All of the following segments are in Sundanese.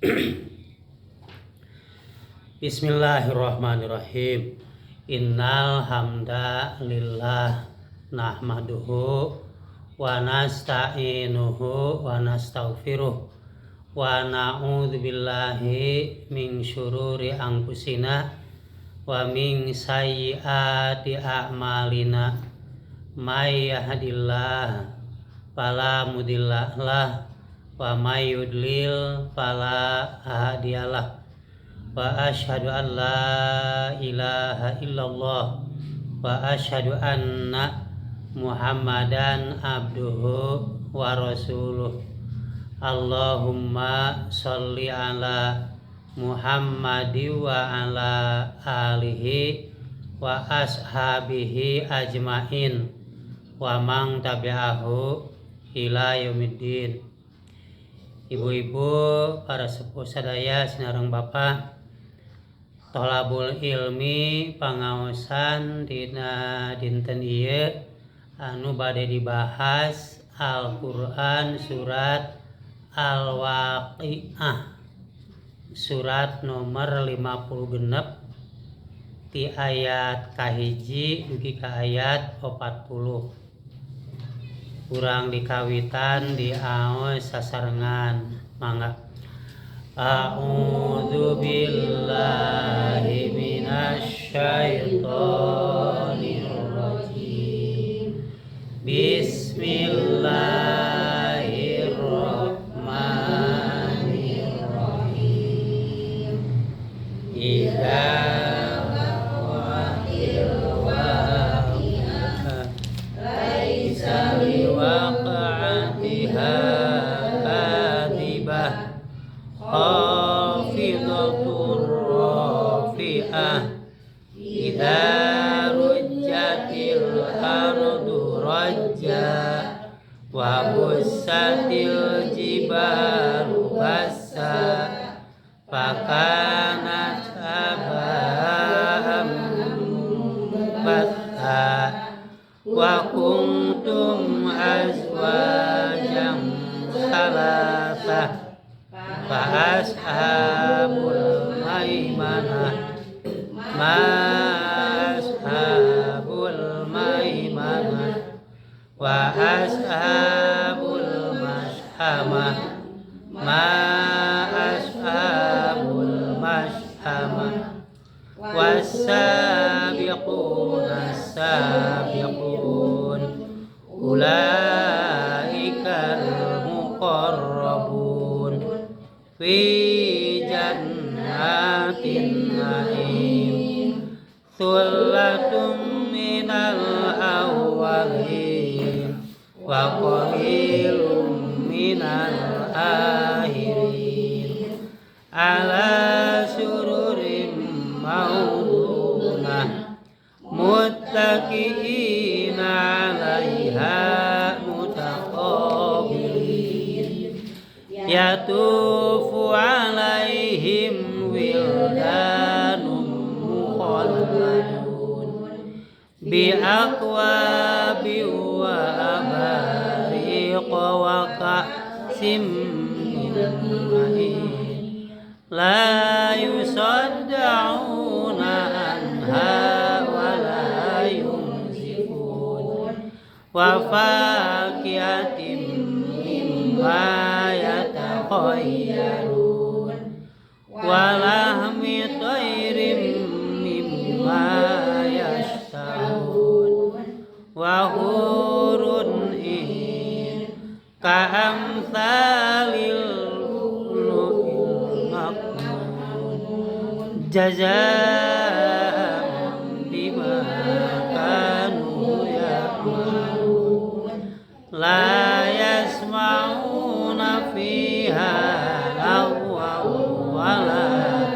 Bismillahirrahmanirrahim. Innal hamda lillah nahmaduhu wa nasta'inuhu wa nastaghfiruh wa na'udzubillahi min syururi anfusina wa min sayyiati a'malina. May yahdihillahu fala mudhillalah wa may yudlil fala hadiyalah. Wa asyhadu an la ilaha illallah wa asyhadu anna Muhammadan abduhu wa rasuluh. Allahumma sholli ala Muhammadi wa ala alihi wa ashabihi ajmain wa man tabi'ahu ila yaumiddin. Ibu-ibu, para sepuh sadaya, sinareng bapak, tolabul ilmi pangaosan dina dinten ieu anu bade dibahas Al-Qur'an surat Al-Waqiah surat nomor 56 ti ayat kahiji dugi ka ayat 40. Kurang dikawitan diaos sasarengan, mangga. A'udzu billahi minasyaitonir rajim. Bismillahirrahmanirrahim. Idza waqa'atil waqi'ah laisa liwaqa'atiha kadhibah khafidatur rafi'ah idza rujjatil ardu rajja wa bussatil jibalu bassa fakanat haba'an munbatha wa kuntum azwajan salasah fa ashabul maimanah ma ashabul maimanah wa ashabul mashamah ma ashabul mashamah was-sabiquna as-sabiqun ulaikal muqarrabun fi jannatin na'im thullatun minal awwalin wa qalilun minal akhirin ala sururin maudunah muttaqiina 'alaiha mutaqabilin yatufu 'alaihim wildanun mukhalladun bi aqwabi wa abariq wa ka'sim min ma'in la yusaddauna anha wa la yunzifun wa fakihatin mimma yatakhayyarun wa lahmi tayrin mimma yashtahun wa hurun in ka'amsalil lu'lu'il maknun jazaa'an bima kanu ya'malun la yasma'una fiha lagwan wa la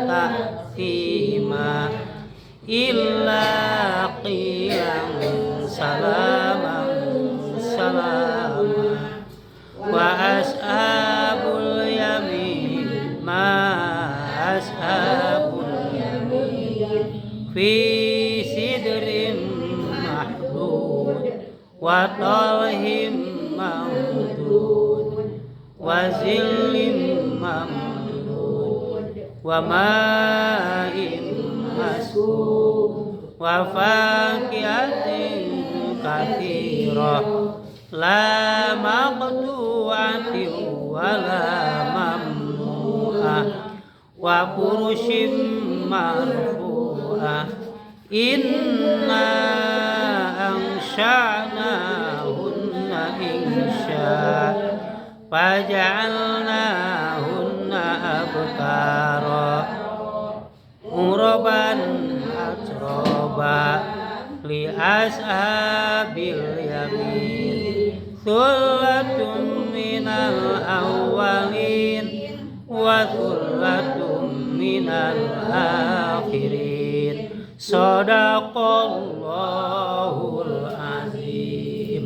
ta'thima illa qilan salaman salama wa ashabul yamin ma ashabul yamin fi sidrin mahdud wa talhim mamdud wa zillim mamdud. Wa ma'in masku wa fakihatin katsirah la maqtu'atin wa la mamnu'ah wa furushim marfu'ah inna ansha'nahunna insya faja'alnahunna abkara uraban atroba li ashabil yamin thullatun minal awwalin wa thullatun minal akhirin. Sadaqallahul azim.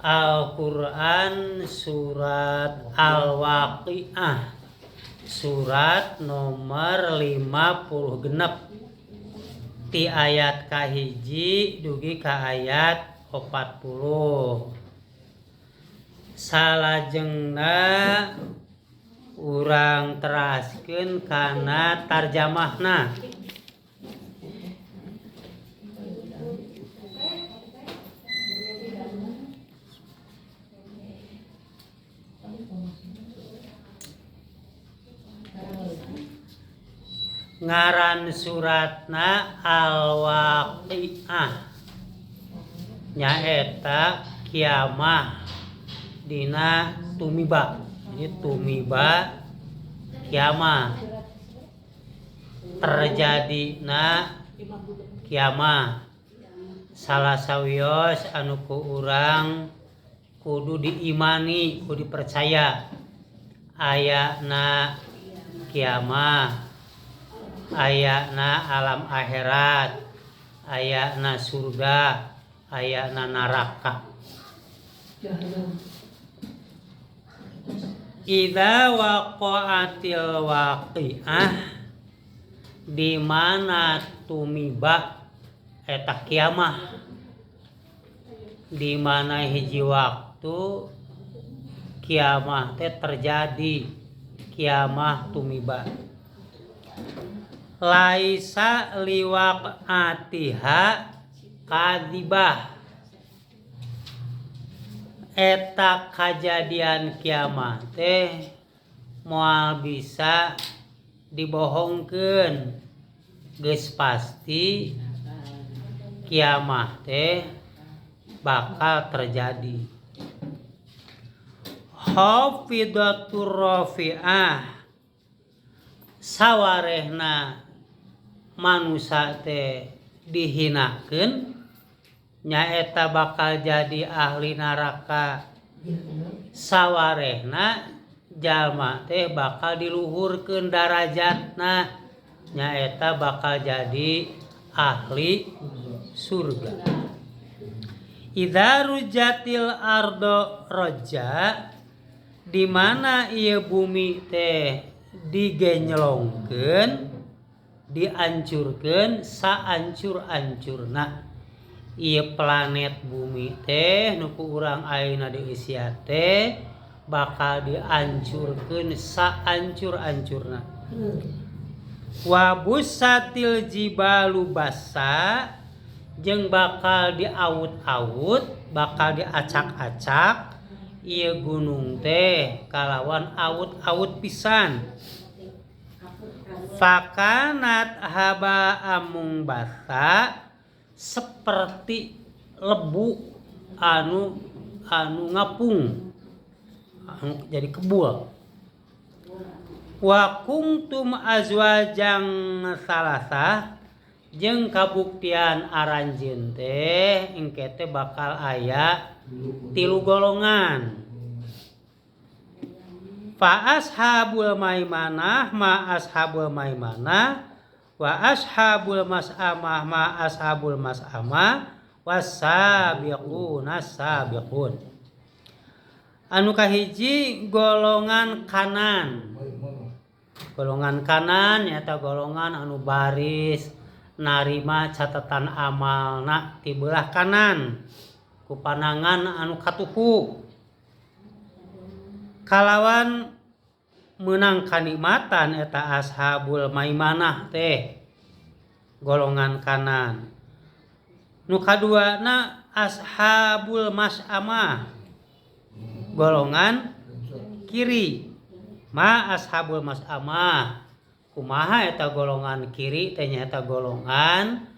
Al-Quran surat Al-Waqiah, surat nomor 50 genep ti ayat kahiji dugi ka ayat 40. Salajengna urang teraskeun kana tarjamahna. Ngaran suratna Al-Waqiah nyaeta kiamah dina tumiba. Jadi tumiba kiamah, terjadina kiamah. Salah sawios anu ku urang kudu diimani, kudu dipercaya ayana kiamah, ayana alam akhirat, ayana surga, ayana neraka. Idza waqa'atil waqi'ah, di mana tumiba eta kiamah, di mana hiji waktu kiamah teh terjadi, kiamah tumiba. Laisa liwaqatiha kadzibah, eta kajadian kiamah teh moal bisa dibohongkeun, geus pasti kiamah teh bakal terjadi. Khafidatur rafi'ah, sawarehna manusa teh dihinakeun nyaeta bakal jadi ahli neraka, sawarehna jalma teh bakal diluhurkeun darajatna nyaeta bakal jadi ahli surga. Idza rujatil ardo roja, di mana ieu bumi teh digenyelongkeun, diancurkeun saancur-ancurna. Ieu planet bumi teh nu ku urang ayeuna di Asia teh bakal diancurkeun saancur-ancurna. Wa busatil jibalu basa, jeung bakal diawut-awut, bakal diacak-acak ieu gunung teh kalawan awut-awut pisan. Fakanat haba amung basa, seperti lebu anu ngapung, anu jadi kebul. Wa kuntum azwajang salasah, jeung kabuktian aranjeun teh engke teh bakal aya tilu golongan. Fa ashabul maimanah ma ashabul maimanah wa ashabul mas'amah ma ashabul mas'amah wasabiquna sabiqun. Anu kahiji golongan kanan. Golongan kanan nyaeta golongan anu baris narima catatan amalna ti belah kanan ku panangan anu katuhu. Kalawan Meunang kanikmatan eta ashabul maimanah teh, golongan kanan. Nu kaduana ashabul masyamah, golongan kiri. Ma ashabul masyamah, kumaha eta golongan kiri teh? Nyaeta golongan